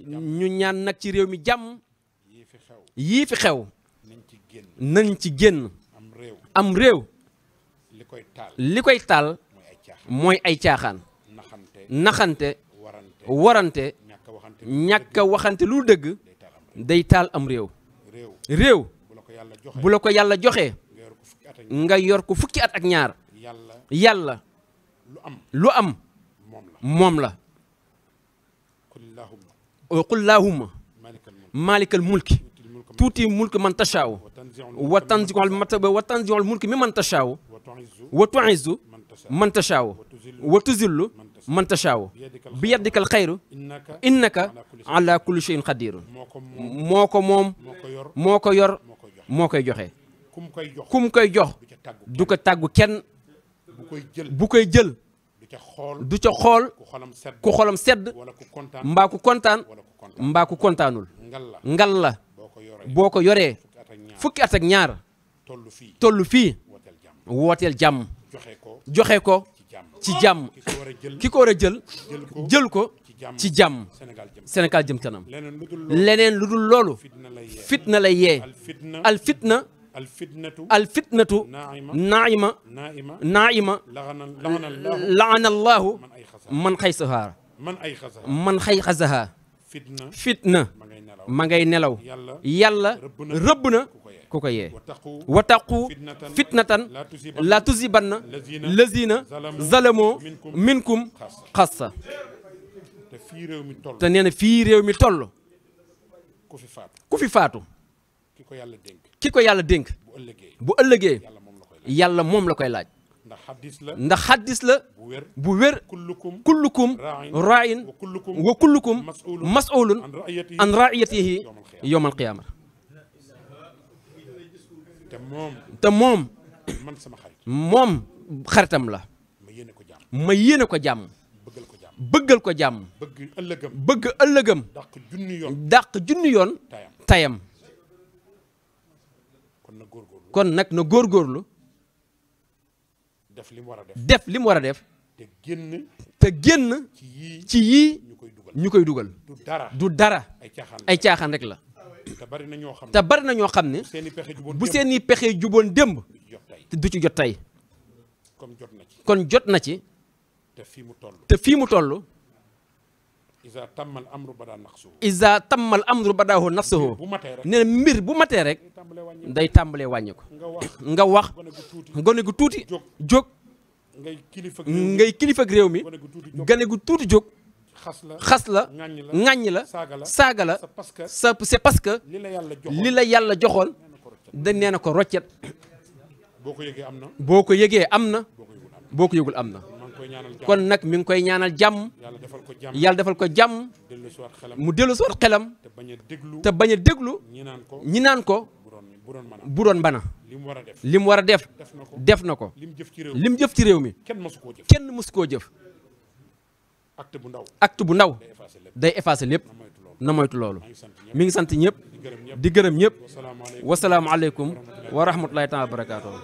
ñu ñaan nag ci réew mi jàmm yii fi xew nañ ci génn am réew li koy taal mooy ay caaxaan naxante warante ñàkk a waxante lu dëgg day taal am réew réew bu la ko yàlla joxee nga yor ko fukki at ak ñaar yàlla lu am moom la qul laahumma maalikal mulki tuuti mulk man tashaaw wa tanzi'ul mulki mimman tashaaw wa tu'izzu man tashaaw wa tuzillu man tashaaw bi yadikal xayru innaka ala kulli shay'in qadirun moo ko moom moo ko yor moo koy joxe kum koy jox du ko tàggu kenn bu koy jël du ca xool ku xolam sedd mbaa ku kontaan mbaa ku kontaanul ngal la boo ko yoree fukki at ak ñaar tollu fii wooteel jàmm joxe ko ci jàmm ki ko war a jël ko ci jàmm Sénégal jëm kanam leneen lu dul loolu fitna lay yee al fitnatu naima laana allahu man xay xasaha fitna ma ngay nelaw yàlla rëbb na ku ko yee wa taqu fitnatan la tusibanna lazina zalamoo minkum xassa te nee na fii réew mi toll ku fi faatu ki ko yàlla dénk bu ëllëgee yàlla moom la koy laaj ndax xaddis la bu wér kullukum ra'in wa kullukum mas'ulun an ra'iyatihi yawmal qiyaama te moom xaritam la ma yéene ko jàmm bëggal ko jàmm bëgg ëllëgam dàq junni yoon tayam kon nag na góorgóorlu def li mu war a def te génn ci yii ñu koy dugal du dara ay caaxaan rek la te bari na ñoo xam ne bu seeni pexe juboon démb te du ci jot tey kon jot na ci te fii mu toll iza tammal amru badaahu nafsuhu nee na mbir bu matee rek day tàmbalee wàññi ko nga wax gone gu tuuti jóg ngay kilifa ak réew mi gone gu tuuti jóg xas la ŋàññ la saaga la c'est parce que li la yàlla joxoon dañ nee na ko roccet boo ko yëgee am na boo ko yëgul am na kon nag mi ngi koy ñaanal jàmm yàlla defal ko jàmm mu dellu si waat xelam te bañ a déglu ñi naan ko bu doon bana li mu war a def def na ko li mu jëf ci réew mi kenn mësu koo jëf acte bu ndaw day effacer lépp na moytu loolu mi ngi sant ñëpp di gërëm ñëpp wasalaamu aleykum wa rahmatullahi taala wa barakaatuh